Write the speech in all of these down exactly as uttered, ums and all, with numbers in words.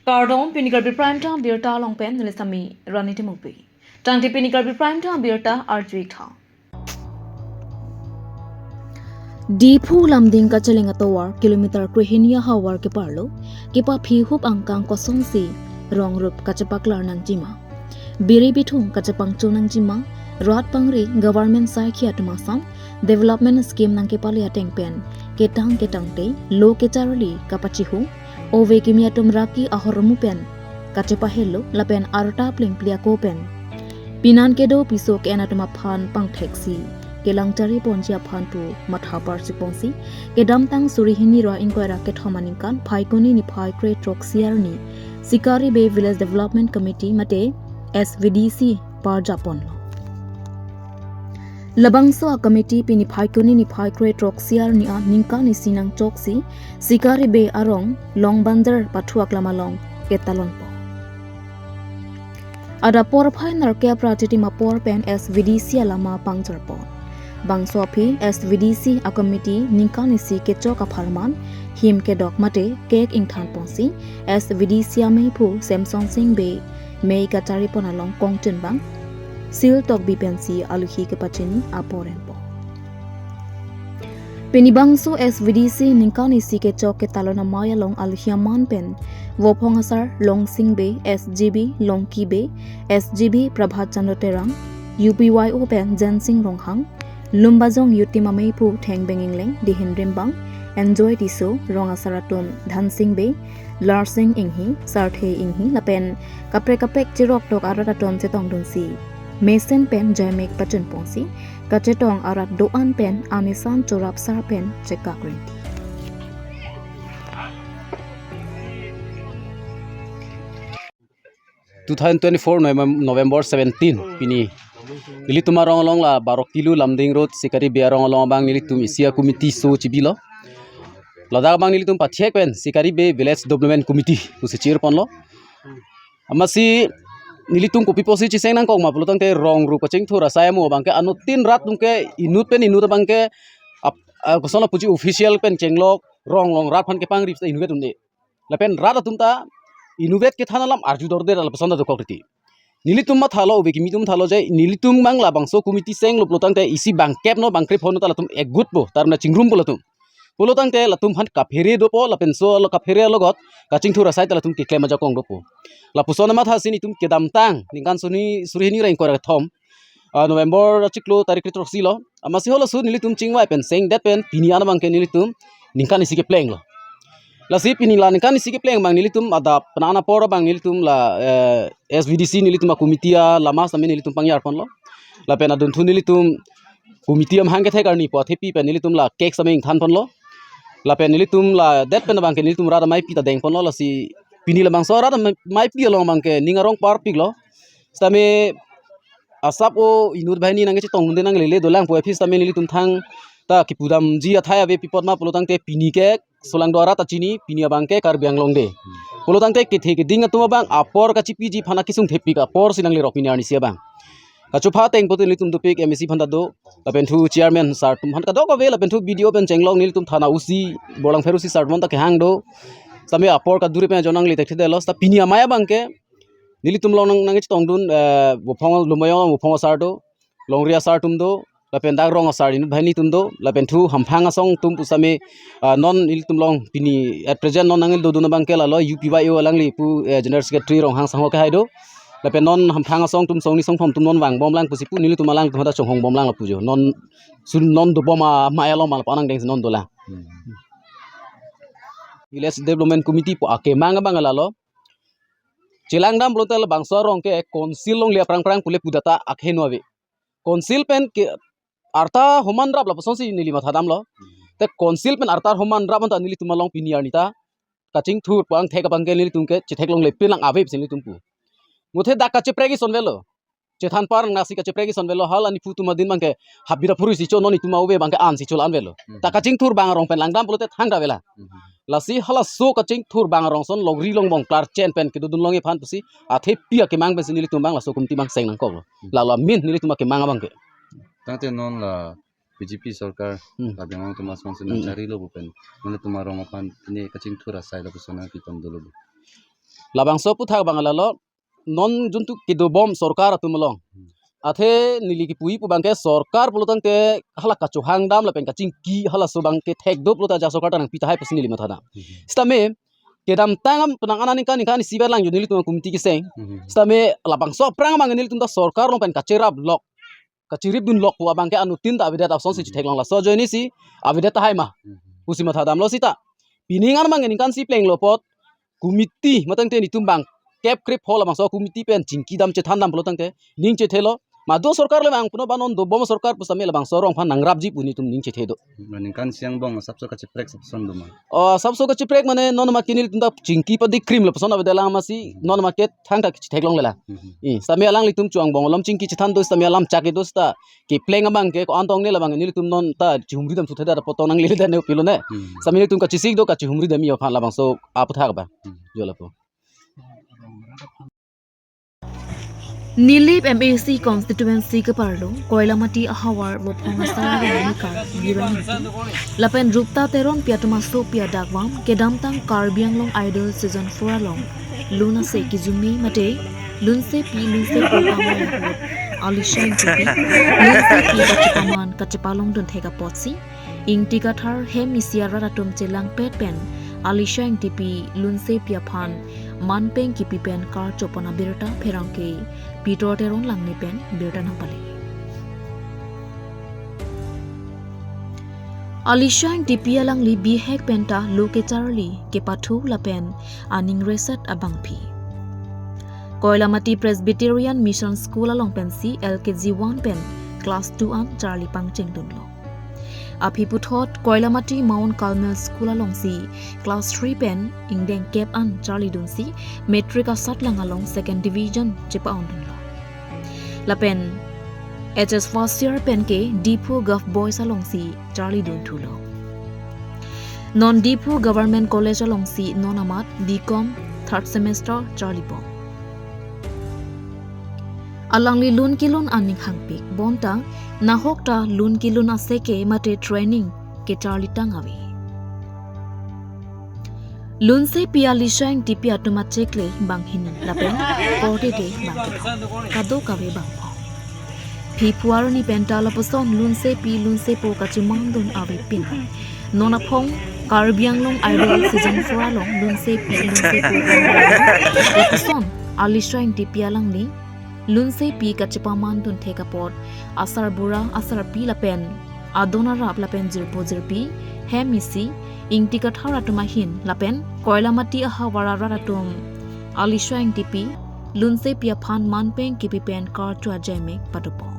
Kardom, pini Karbi Prime Time birta along pen neli Sami Rani Timungpi. Tangte pini Karbi Prime Time birta arju-ik tha. Diphu Lumding kacheleng atovar kilometer krehini ahavar keparlo kepaphihup angkang kosonsi rong rup kachepaklar nangjima, biri bithung kachepangcho nangjima, rat pangri, government saikhi atum asam development scheme nangkepale ateng pen ketang ketangte lo kecharli kapachihu, ove kimi atum raki ahormu pen kachepahelo lapen arta plengpli ako pen pinan kedo piso ke-en atum aphan pangtheksi kelang chari ponji aphan pu matha parsi ponsi kedamtang suri hini ra ingkoi ra kethom aningkan Phaikuni niphai kre throksi arni Sikari Bey Village Development Committee mate S V D C parja ponlo. Labangso a committee pini Phaikuni niphai kre throksi arni aningkan isi nangchoksi Sikari Bey arong Long Banjar pathu aklam along ketalonpo. Adap porphai nerkep ra chitim apor pen S V D C alama pangjarpo. Bangso aphi S V D C a committee ningkan isi kechok apharman him kedok mate cake ingthan ponsi S V D C ameiphu Samson Sing Bey mei kachari pon along kongchin bang sil tokbi pensi aluhi kepachini apor enpo. Pini bangso S V D C ningkan isi kechok ketalon amei along aluhi aman pen Vophong asar Longsing Bey, S G B Longki Bey, S G B Prabhat Chandra Terang, U P Y O pen Jensing Ronghang, Lumbajong Youth Team ameiphu Thengbeng Ingleng, Dihin Rimbang, Enjoy Tisso, rong asar atum Dhansing Bey, Larsing Inghi, Sarthe Inghi lapen kaprek kaprek chirok tok arat atum chetongdunsi mesen pen jaimek pachun ponsi kachetong arat do-an pen anisan chorap sar pen chekak rinti. Two thousand twenty-four Novem- November seventeen pini nelitum arong along la Baro Kilo Lumding Road Sikari Bey arong along abang nelitum isi a committee so chibilo. Ladak abang nelitum pathek pen Sikari Bey Village Development Committee pusi chir ponlo. Amatsi nelitum kopi pusi chiseng nangkok ma pulotangte rong rup kachingthur asai amo abangke anuttin rat atumke inut pen inut abangke ap- ah, koson lapuji official pen chenglok rong along rat aphan kepangri inut pen inut. Lapen rat atum ta inutvet kethan alam arju dorde lapuson ta dokok riti. Nelitum mathalo, ove kimi atum mathalo je nelitum abang labangso committee senglo pulotangte isi bangkep no bangkrep hono ta latum egutpo, tarmana chingrumpo latum. Pulotangte latum aphan kaphere dopo, lapenso lo kaphere alogot kachingthur asai ta latum keklem ajakong dopo. Lapuson mathasi nelitum kedamtang ningkan suni suri hini ra ingkoi ra kethom, ah, November achiklo tarik kre throksi lo. Amatsi halaso nelitum chingvai pen sengdet pen pini an abangke nelitum ningkan isi keplenglo. Lasi pini la ningkan isi kepleng abang nelitum adap penang apor abang nelitum la, eh, S V D C nelitum a committee alama sitame nelitum pangyar ponlo. Lapen adunthu nelitum committee amahang kethek arni pu athepi pen nelitum la cake sitame ingthan ponlo. Lapen nelitum ladet pen abangke nelitum rat ameipi ta deng ponlo, lasi pini labangso rat amei- ameipi along abangke ning arong parpiklo. Sitame asap o inut banghini nangkechetongdunde nanglele dolang pu aphi sitame nelitum thangta kipudamji athai ave, pi apot ma pulotangte pini ke solangdo arat ta chini, pini abangke Karbi Anglong Day. Pulotangte kethe keding atum abang apor kachipiji aphan akesung thepik aporsi nanglerok pini arnisi abang. Kachopha ateng pulote nelitum dopik M A C aphan ta do, lapenthu chairman sir atum aphan kadokave, lapenthu B D O pen chenglok nelitum thana O C, Borlangpher O C sir atum ta kehang do. Sitame apor kadure pen ajon nangle thekthedetlo, sita pini amei abangke nelitum along nang nangchetongdun, eh, Vophong Lumbajong Vophong asar do, Longri asar atum do, lapen dak rong asar inut banghini atum do, lapenthu hamphang asong atum pu sitame, ah, non ilitum along pini at present non nangledodun abangke lalo U P Y O alangli pu, eh, General Secretary Ronghang Sangho kehai do. Lapen non hamphang asong atum songni songphom atum non vangbomlang pusi pu nelitum alangtum hadak chonghongbomlang lapu jo. Non sun non dobom amei along ma lapu anang dengsi non dolang. Hmm. Village Development Committee pu akemang abang lalo. Chelangdam pulote labangso arong ke council along le aphrang phrang pule pudata akheno ave. Council pen ke arta homan rap lapusonsi neli mathadamlo. Te council pen arta homan rap anta nelitum along pini arni ta kachingthur pangthek abangke nelitum ke chetheklongle pinlang ave pusi nelitum pu. Muthe dak kacheprek ison avelo. Chethan par nasi kacheprek ison avelo, hala niphu atum adin abangke habira phurui si cho, non itum ave abangke an si cho la-an avelo. Hmm. Ta kachingthur bang arong pen langdam pulote thangta avela. Hmm. Lasi halaso kachingthur bang arong ason longri longbong klarchen pen kedodun longji aphan pusi athepi akemang pensi nelitum abang laso committee abang seng nangkoklo. Hmm. Lalo amen nelitum akemang abangke. Tangte non la B J P sorkar, hmm, Karbi Anglong atum asonsi, hmm, nangcharilo pu pen nelitum arong aphan pine kachingthur asai lapuson nangpitom dolo pu. Labangso aputhak abang lalo, non juntu kedobom sorkar atum along. Athe neli kipuji pu abangke sorkar pulo tangte hala kachohang dam lapen kachingki halaso abangke thekdop lo ta ajat sorkar ta nangpi tahai pusi neli matha dam. Sitame kedamtang am penang aningkan ningkan isi berlang jo nelitum committee keseng. Sitame labangso aphrang abang nelitum ta sorkar along pen kacherap lok, kachirip dun lok pu abangke anuttin ta avedet, asonsi chitheklong, laso ajoinesi avedet tahai ma pusi matha damlo sita. Pining an abang ningkan isi plenglo apot committee matangte nelitum abang kep krip hol labangso committee pen chingki dam chethan dam pulo tangte ning chethelo. Madu sorkar le abang puno ba non dobom sorkar pusitame labangso arong aphan nangrapji pu nelitum ning chethe do. Ningkan isi angbong asapso kacheprek asapson do ma? Oh, asapso kacheprek mane non makin nelitum ta chingki padi krim lapuson avedet lang masi non maket thangta chitheklong lela. I, sitame alanglitum chuang bong alom chingki chethan do sitame alam chak do sita. Kepleng abangke ko-an tong ne labang nelitum non ta chihumri dam suthe da potong nanglele da ne pilo ne. Sitame nelitum kachesik do kachihumri dam aphan labangso aputhak abang. Jo lapu. Nilip M A C constituency keparlo Koilamati ahavar Vophong asar arong nikar Biran Ingti lapen Rupta Teronpi atum asopi adakvam kedamtang Karbi Anglong Idol season four along lun ase kijume mate lunsepi lunsepo pangvai ahut Alisha Ingtipi lunsepi kachepaman kachepalongdun thek apotsi Ingti Kathar hem isi arat atum chelangpet pen Alisha Ingtipi lunsepi aphan manpeng kipi pen karchopon abirta pherangke Peter Teron Langne pen birta nangpale. Alisha Ingtipi alangli bihek penta lo kecharli kepathu lapen aning reset abangpi. Koilamati Presbyterian Mission School along pensi L K G one pen class two an charli pangchengdunlo. Aphi puthot Koilamati Mount Carmel School alongsi class three pen ingdeng kep an charlidunsi matric asatlang along second division chepa-ongdunlo. Lapen H S first year penke Diphu Girls Boys alongsi charlidunthulo. Non Diphu Government College alongsi non amat B Com third semester charlibom. Alangli lun kelun aning hangpik bonta nahok ta lun kelun aseke mate training kecharlitang ave. Lunsepi Alisha Ingtipi atum achekle bang hini lapen kordede bang kethom, kadokave bang phong. Phiphu arni penta lapuson lunsepi lunsepo kachemangdun avepin. Non aphong Karbi Anglong Idol season four along lunsepi lunsepo lapuson Alisha Ingtipi alangli lunsepi kachepamandun thek apot asarbura asarpi lapen adon arap lapen jirpo jirpi hem isi Ingti Kathar atum ahin lapen Koilamati ahavar arat atum Alisha Ingtipi lunsepi aphan manpeng kipi pen karcho ajaimek padopon.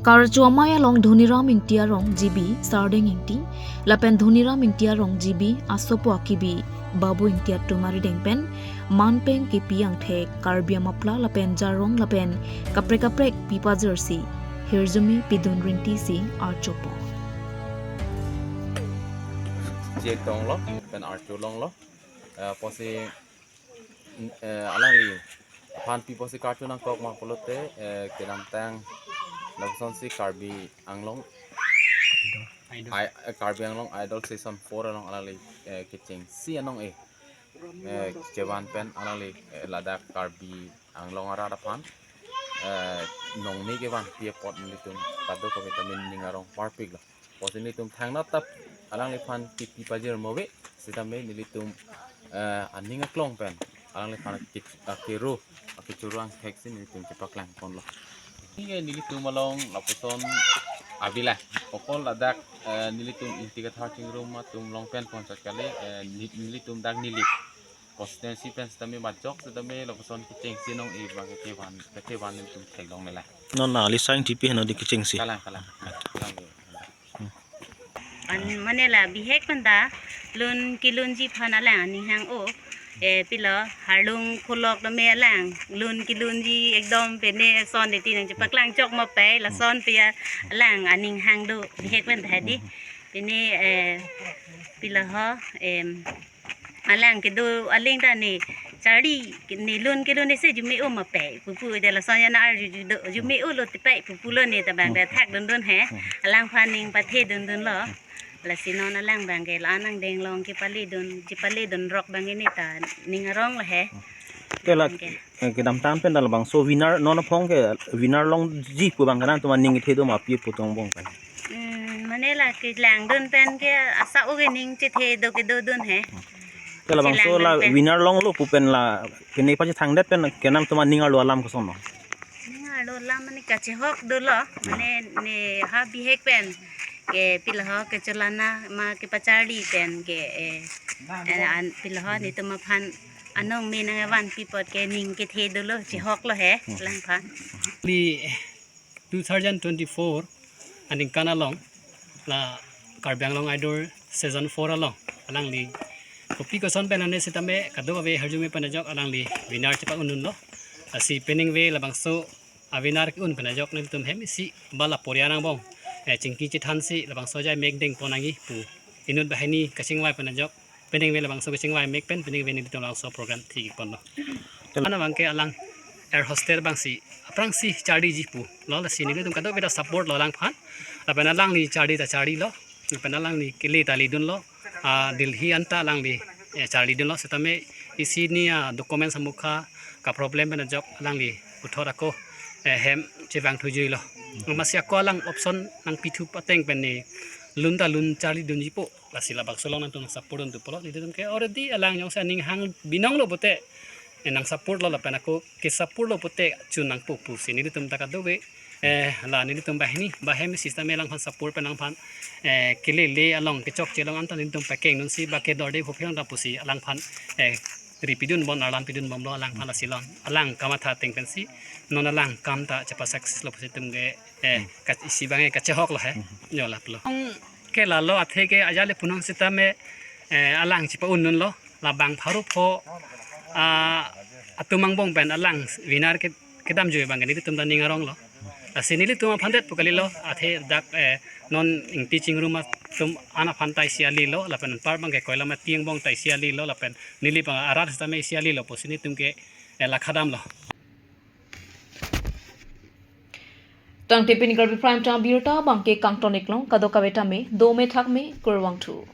Karcho amei along Dhoniram Ingti arong G B Sardeng Ingti lapen Dhoniram Ingti arong G B asopo akibi Babu Ingti atum arideng pen manpeng kipi angthek Karbi Amapla lapen Jarong lapen kaprek kaprek pipajirsi hirjume pidun rinti si archopon. Jetonglo pen archolonglo. Eh, pusi, eh, alangli aphan pi pusi karcho nangkok ma pulote, eh, kedamtang lapusonsi Karbi Anglong Idol. I-, eh, Karbi Anglong Idol season four along alangli, eh, kechengsi anong eh, eh, chevan pen alangli, eh, ladak Karbi Anglong arat aphan, eh, nongni kevanpi apot nelitum kadokave ta ning arong parpiklo. Pusi nelitum thangnat ta alangliphan kipi pajir move sitame nelitum, eh, aning aklong pen alangliphan ki-, akero akechurang thek si nelitum chepaklang ponlo. Nelitum along lapuson avila. Pokol ladak, eh, nelitum Ingti Kathar Chingrum atum along pen pon chot kali, eh, ni-, nelitum dak Nilip constituency pen sitame majok sitame lapuson kechengsi anong eh abang kethevan, kethevan nelitum theklongle. Non na Alisha Ingtipi henlo di kechengsi. Kalang, kalang. Kalang. An mane la bihek penta lun kelunji aphan alang aning hang o. Eh, pilo harlung khulok tame alang lun kelunji ekdom pene son de tinang chepaklang chok ma pai lason pe alang aning hang do bihek penta di. Pene, eh, pilo ho, em, alang kedo aling ta ne charli ne lun kelun ese jume-o ma pai pupu de lason ya na arju ju do jume-o lo te pai pupu lo ne tabang de thakdundun he. Alangphan ning pathedundunlo. Lasi non alang abang ke la-an angdeng along kepale dun, chepale dun rok abang ke neta ning arong lo he. Te la Abang ke. Eh, kedamtang pen ta labangso winner non aphong ke winner longji pu abang ke nangtum aning kethe do ma pi pu tong bong pen. Hmm, mane la kelang dun pen ke asa o ke ning chethe do kedo dun he. Te labangso chelang la dun pen. Winner longlo pu pen la kene pachethang det pen ke nangtum aning arlo alam koson lo? Ning arlo alam mane kachehok dolo, mane ne ha bihek pen ke pilaho kecholana ma kepacharli pen ke eh, eh, an pilaho netum aphan anong me nangvanpi apot ke ning kethe dolo, chehok lo he alangphan. Li two thousand twenty-four aningkan along la Karbi Anglong Idol season four along alangli kopi koson pen ane sitame kadokave harjume pen ajok alangli winner chepa-un dunlo. Lasi peningve labangso a-winner ke-un pen ajok nelitum hem isi bala porya angbong eh, chingki chethansi labangso ajai mek dengpon nangji pu inut banghini kachingvai pen ajok peningve labangso kachingvai mek pen peningve nelitum labangso program thik ponlo. Ana abang ke alang air hostess abangsi aphrangsi charliji pulo, lasi nelitum kadokave ta support lo alangphan. Lapen alangli charli ta charlilo, lapen alangli kele ta le dunlo. Ah, Delhi anta alangli eh, charli dunlo, sitame isi ni a-document amukha ka-problem pen ajok alangli puthot ako eh, hem chevang thujuilo. Amatsi ako alang option nangpithu pateng pen ne lun ta lun charli dunji po. Lasi labangso along nangtum support dun tu pulo, nelitum ke already alang jongsi aning hang binong lo pote eh, nang support lo lapen ako ke-support lo pote chun nangpo pusi nelitum ta kadokave eh, la nelitum banghini bahem system alangphan support pen alangphan eh, kelele along kechokche along anta nelitum pakeng dunsi ba kedorde phophe along ta pusi alangphan eh, ripi dun bon arlam pi dun bomlo alangphan, lasi along alang kamatha ateng pensi non alang kam ta chepa-success lo pusi itum ke eh, ka, isi abang ke kachehok lo he. Yo, lap lo. Ong ke lalo athe ke ajale punong sitame eh, alang chepa-un dunlo. Labang pharo pho ah, atum angbong pen alang winner ke kedam jui abang ke nelitum ta ning arong lo. Lasi nelitum aphan det pu kalilo, athe dak eh, non ingti chingrum atum an aphan ta isi alilo, lapen anpar abang ke koilam ati angbong ta isi alilo, lapen neli abang arat sitame isi alilo pusi nelitum ke eh, la khadam lo. Tangte pini Karbi Prime Time abirta abang ke kangton-ik long, kadokave tame dome thakme, kurvangthu.